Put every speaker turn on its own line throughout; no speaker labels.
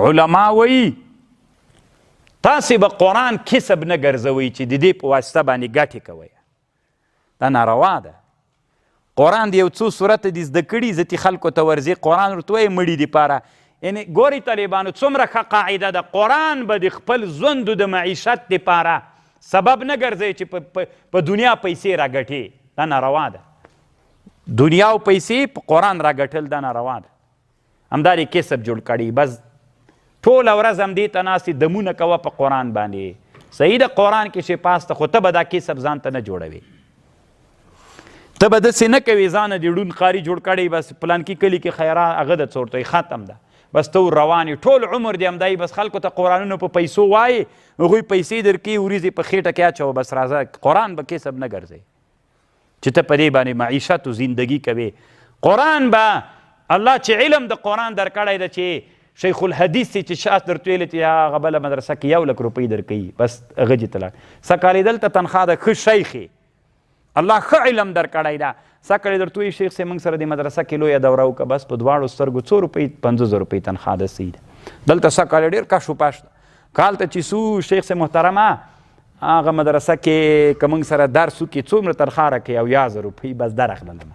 علما وایي تاسې به قرآن کسب نه ګرځوئ چې د دې په واسطه باندې ګټې کوئ، دا ناروا ده. قرآن دی یو څو سورته دې زده کړي عزتي خلکو ته ورځې قرآن ورته وایي مړي دپاره. یعنې ګورئ طالبانو څومره ښه قاعده ده، قرآن به د خپل ژوند د معیشت دپاره سبب نه ګرځوي چې په دنیا پیسې راګټې، دا ناروا ده. دنیا او پیسې په قرآن راګټل دا ناروا ده. همدا دې کسب جوړ کړي، بس ټوله ورځ همدې ته ناست یې، دمونه کوه په قرآن باندې. صحیح ده قرآن کې شفا سته، خو ته به دا کسب ځان ته نه جوړوې، ته به داسې نه کوې ځانه دې ړوند قاري جوړ کړی، بس پلانکي کلي کې خیرا هغه د څه ورته ختم ده، بس ته ور روان یې ټول عمر دې همدا یې، بس خلکو ته قرآنونه په پیسو وایې، هغوی پیسې درکوي، وریځې په خېټه کې اچوه، بس راځه. قرآن به کسب نه ګرځوي چې ته په دې باندې معیشت او زندگی کوې. قرآن به الله چې علم د قرآن درکړی ده، چې شیخ الحدیث چې شاس درته ویلي چې هغه بله مدرسه کې 1 لک روپۍ درکوي، بس هغه جې ته لاړ. سږ کال یې دلته تنخوا ده، ښه شیخ یې، الله ښه علم درکړی ده، سږ کال یې درته ووایي شیخ صاحب موږ سره د مدرسه کې لویه دوره وکړه، بس په دواړو سترګو څو روپۍ، 50,000 روپۍ تنخوا ده، صحیح ده. دلته سږ کال یې ډېر کش و پش ده. کال ته چې سو شیخ صاحب محترمه هغه مدرسه کې که موږ سره درس وکړي څومره تنخوا راکوي، 70,000 روپۍ، بس درغللم.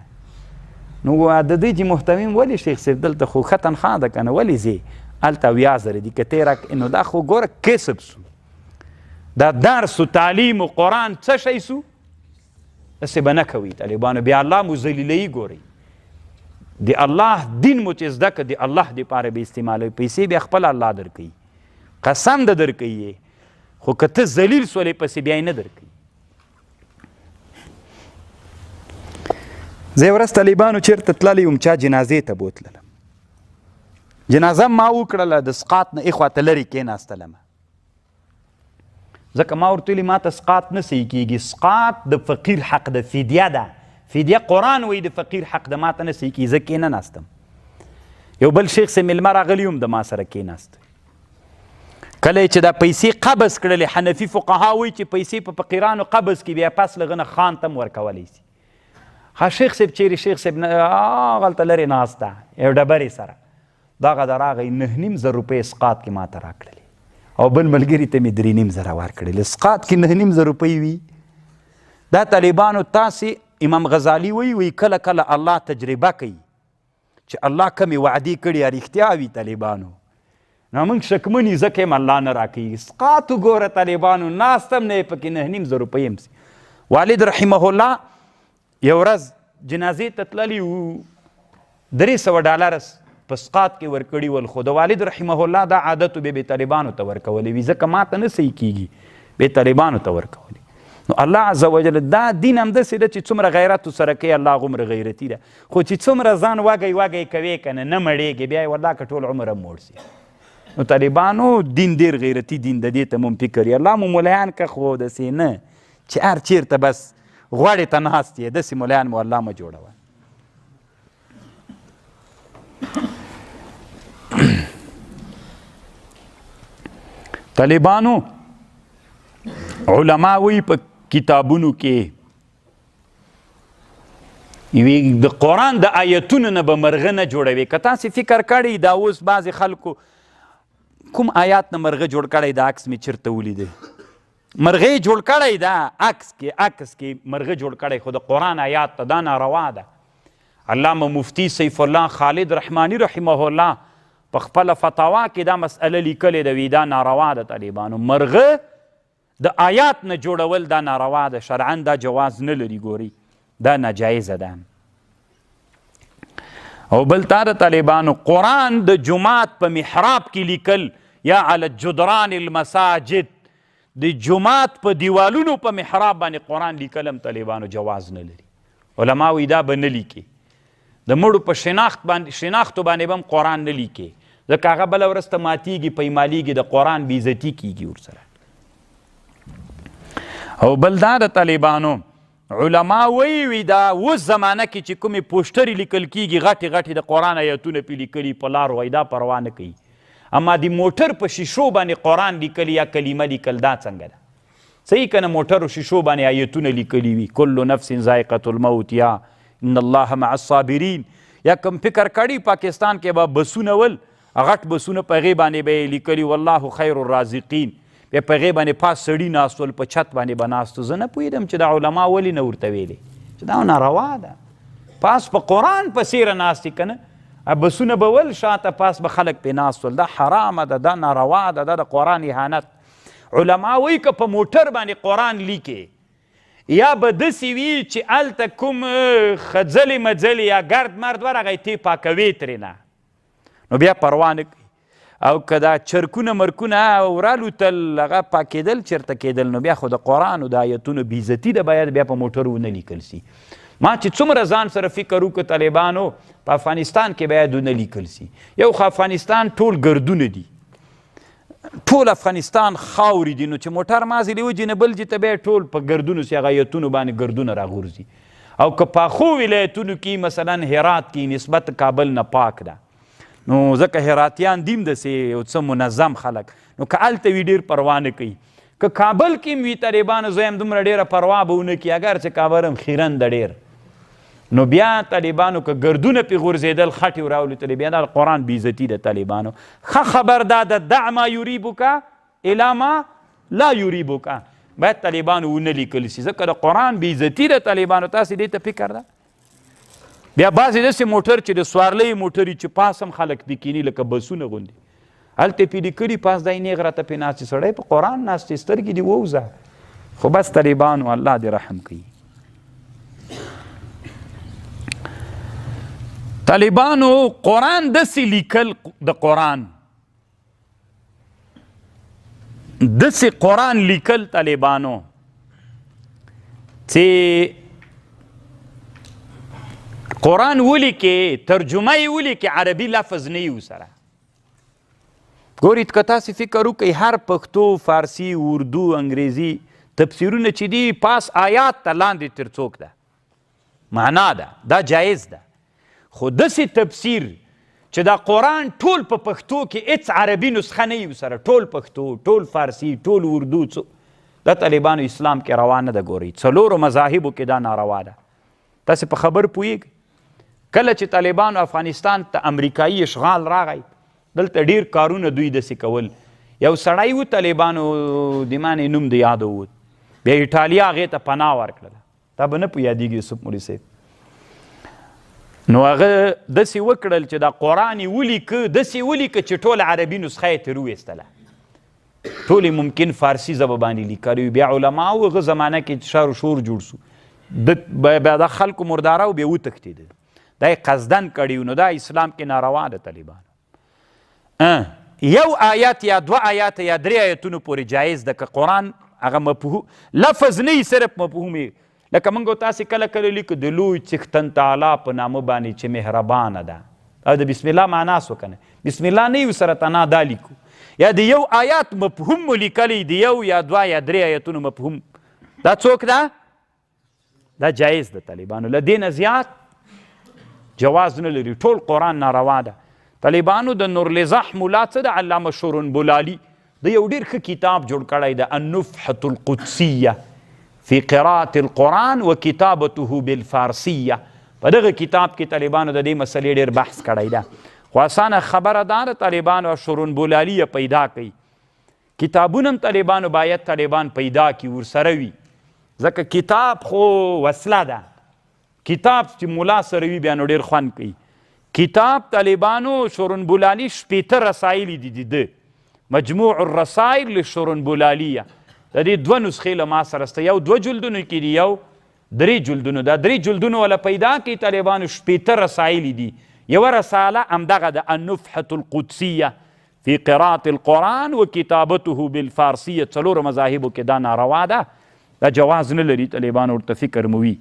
نو د دې چې محتمم ولې شیخ صاحب دلته خو ښه تنخوا ده که نه، ولې ځې هلته 70,000 دي که ته یې راکړې، نو دا خو ګوره کسب سو، دا درس و تعلیم و قرآن څه شی سو، داسې به نه کوئ طالبانو، بیا الله مو ذلیلوي. ګورئ د الله دین مو چې زده که د الله دپاره به استعمالوي، پیسې بیا خپله الله درکوي، قسم ده درکوي، خو که ته ذلیل سولې پسې بیا یې نه درکوي. زه یوه ورځ طالبانو چېرته تللی وم، چا جنازې ته بوتللم، جنازه ما وکړله، د سقاط نه اخوا ته لرې کېناستلم، ځکه ما ورته ویلي ما ته سقاط نه صحیح کېږي، سقاط د فقیر حق ده، فدیه ده، فدیه قرآن وایي د فقیر حق ده، ما ته نه صحیح کېږي، زه کېنه ناستم. یو بل شیخ صاحب مېلمه راغلی وم، د ما سره کېناست. کله چې دا پیسې قبض کړلې، حنفي فقها وایي چې پیسې په فقیرانو قبض کړي، بیا پس له هغه نه خان ته هم ورکولی سي. ها شیخ صاحب چیرې؟ شیخ صاحب نه هغلته لرې ناست ده یو ډبرې سره، دغه د راغی 9,500 روپۍ اسقاط کې ما ته راکړلې، او بل ملګري ته مې 3,500 ورکړلې. اسقاط کې 9,500 روپۍ وي. دا طالبانو تاسې امام غزالي وایي، وایي کله کله الله تجربه کوي چې الله کمې وعدې کړي رښتیا وي طالبانو، نو موږ شکمن یو ځکه هم الله نه راکوي. اسقاط وګوره طالبانو، ناست هم نه یې پکې 9,500 روپۍ هم سي. والد رحمه الله یو ورځ جنازې ته تللی وو، 300 ډالر په اسقاط کې ورکړي ول، خو د والد رحمه الله دا عادت به به طالبانو ته ورکولې وي، ځکه ما ته نه صحیح کېږي، به طالبانو ته ورکولې. نو الله عز وجل دا دین هم داسې ده چې څومره غیرت ورسره کوي الله هغومره غیرتي ده، خو چې څومره ځان وږی وږی کوې که نه، نه مړېږې، بیا یې والله که ټول عمر هم موړ سي. نو طالبانو دین ډېر غیرتي دین ده، دې ته مو هم فکر یې الله مو ملایان که، خو داسې نه چې هر چېرته بس غوړې ته ناست یې، داسې ملایان مو الله مه جوړوه. طالبانو علما وی په کتابونو کې وی د قرآن د آیتونو نه به مرغه نه جوړوي. که تاسې فکر کړی دا اوس بعضې خلکو کوم آیات نه مرغه جوړ کړی، دا عکس مې چېرته ولیدی، مرغه جوړ کړی دا عکس کې، عکس کې مرغه جوړ کړی، خو د قرآن آیات ته دا ناروا ده. علامه مفتی سیف الله خالد رحمانی رحمه الله په خپله فتاوا کې دا مسئله لیکلې ده، وی دا ناروا ده طالبانو، مرغه د آیات نه جوړول دا ناروا ده، شرعاً دا جواز نه لري، ګوري دا ناجایزه ده. او بل تا د طالبانو قرآن د جومات په محراب کې لیکل یا علی جدران المساجد، د جومات په دیوالونو په محراب باندې قرآن لیکل هم طالبانو جواز نه لري. علما وایي دا به نه لیکي، د مړو په شناخت باندې، شناختو باندې به هم قرآن نه لیکي، ځکه هغه بله ورځ ته ماتیږي، پیمالیږي، د قرآن بېعزتي کیږي ورسره. او بل دا د طالبانو علما وایي وي دا اوس زمانه کې چې کومې پوسټرې لیکل کیږي، غټې غټې د قرآن آیتونه پې لیکلي په لارو، وایي دا پروا نه کوي، اما د موټر په شیشو باندې قرآن لیکل یا کلمه لیکل دا څنګه ده؟ صحیح که نه؟ موټرو شیشو باندې آیتونه لیکلي وي، کل نفس ذائقة الموت یا ان الله مع الصابرین، یا کوم فکر کړي پاکستان کې به بسونه ول، غټ بسونه په هغې باندې به یې لیکلي والله خیر الرازقین، بیا په هغې باندې پاس سړي ناست ول، په چت باندې به ناست وو. زه نه پوهېدم چې دا علما ولې نه ورته ویلې چې دا ناروا ده، پاس په قرآن په څېره ناست دي که نه، بسونه به ول شاته پاس به خلک پرې ناست ول. دا حرامه ده، دا ناروا ده، دا د قرآن اهانت. علما وایي که په موټر باندې قرآن لیکې یا به داسې وي چې هلته کوم خځلې مځلې یا ګرد مرد ورغی تې پاکوې ترېنه، نو بیا پروا نه کوي. او که دا چرکونه مرکونه ورالوتل هغه پاکېدل چېرته کېدل، نو بیا خو د قرآن او د آیتونو بېعزتي ده، باید بیا په موټر ونه لیکل سي. ما چې څومره ځان سره فکر وکړ طالبانو په افغانستان کې باید ونه لیکل سي. یو خو افغانستان ټول ګردونه دي، ټول افغانستان خاورې دي، نو چې موټر مازې له یو جې نه بل جې ته بیا ټول په ګردونو سي، هغه آیتونو باندې ګردونه راغورځي. او که پخو ولایتونو کې مثلا هرات کې نسبت کابل نه پاک ده، نو ځکه هراتیان دیم داسې یو څه منظم خلک، نو که هلته وي ډېر پروا نه کوي. که کابل کې هم وي طالبانو زه هم دومره ډېره پروا به ونه کړي، اګر چې کابل هم خیرن ده ډېر. نو بیا طالبانو که ګردونه پې غورځېدل خټې وراولوتلې، بیا دا قرآن بېعزتي ده طالبانو. ښه خبر دا ده، دع ما یریبک الی ما لا یریبک، باید طالبانو ونه لیکل سي، ځکه د قرآن بېعزتي ده طالبانو. تاسې دې ته فکر ده؟ بیا بعضې داسې موټر چې د سوارلۍ موټر وي چې پاس هم خلک پې کښېني لکه بسونه غوندې، هلته پې لیکلي پاس دی نېغ راته پې ناست سړی په قرآن ناست دی، سترګې دې ووځه. خو بس طالبانو الله دې رحم کوي. طالبانو قرآن داسې لیکل، د قرآن داسې قرآن لیکل طالبانو چې قرآن ولیکې، ترجمه یې ولیکې، عربي لفظ نه یې ورسره. ګورئ که تاسې فکر وکړئ هر پښتو، فارسي، اردو، انګریزي تفسیرونه چې دي پاس آیات ته لاندې تر څوک ده معنا ده، دا جایز ده. خو داسې تفسیر چې دا قرآن ټول په پښتو کې هېڅ عربي نسخه نه وي ورسره، ټول پښتو، ټول فارسي، ټول اردو، دا طالبانو اسلام کې روا نه ده. ګورئ څلورو مذاهبو کې دا ناروا ده. تاسې په خبر پوهېږئ کله چې طالبانو افغانستان ته امریکایي اشغال راغی، دلته ډېر کارونه دوی داسې کول. یو سړی و طالبانو د معنې نوم د یاده ووت، بیا ایټالیا هغې ته پناه ورکړله، تا به نه په یادېږي یوسف مولوي صاحب. نو هغه داسې وکړل چې دا قرآن یې ولیکه، داسې ولیکه چې ټوله عربي نسخه یې ترې وویستله، ټولې ممکن فارسي ژبه باندې لیکلې وي. بیا علماو هغه زمانه کې شر و شور جوړ سو، بیا دا خلکو مرداره و، بیا وتښتېدل. دا یې قصدن کړي وو. نو دا اسلام کې ناروا ده طالبانو. یو آیات یا دوه آیات یا درې آیتونو پورې جایز ده که قرآن هغه مفهوم لفظ نه وي، صرف مفهوم یې. لکه موږ تاسې کله کله لیکو د لوی څښتن تعالی په نامه باندې چې مهربانه ده، او د بسم الله معنا سو که نه، بسم الله نه یو سره تنا دا لیکو، یا د یو آیات مفهوم مو لیکلی، د یو یا دوه یا درې آیتونو مفهوم، دا څوک ده؟ دا جایز ده طالبانو. له دې نه زیات جواز نه لري. ټول قرآن ناروا ده طالبانو. د نورلزح ملا څه ده، علامه شورنبولالي، د یو ډېر ښه کتاب جوړ کړی ده، النفحة القدسیة فی قراءة القرآن وکتابته بالفارسیة. په دغه کتاب کې طالبانو د دې مسئلې ډېر بحث کړی ده. خو اسانه خبره دا ده طالبانو شورنبولالیه پیدا کوي، کتابونه هم طالبانو باید طالبان پیدا کړي ورسره وي، ځکه کتاب خو وسله ده. کتاب چې ملا سره وي بیا نو ډېر خوند کوي. کتاب طالبانو شورنبولالي 60 رسایل دي، د ده مجموع الرسائل للشورنبولالیه، د دې دوه نسخې له ما سره شته، یو دوه جلدونو کې دي، یو درې جلدونو. دا درې جلدونو وله پیدا کړي طالبانو 60 رسایل دي. یوه رساله همدغه ده، النفحة القدسیة فی قراءة القرآن وکتابته بالفارسیة. څلورو مذاهبو کې دا ناروا ده، دا جواز نه لري طالبانو ورته فکر مو وي.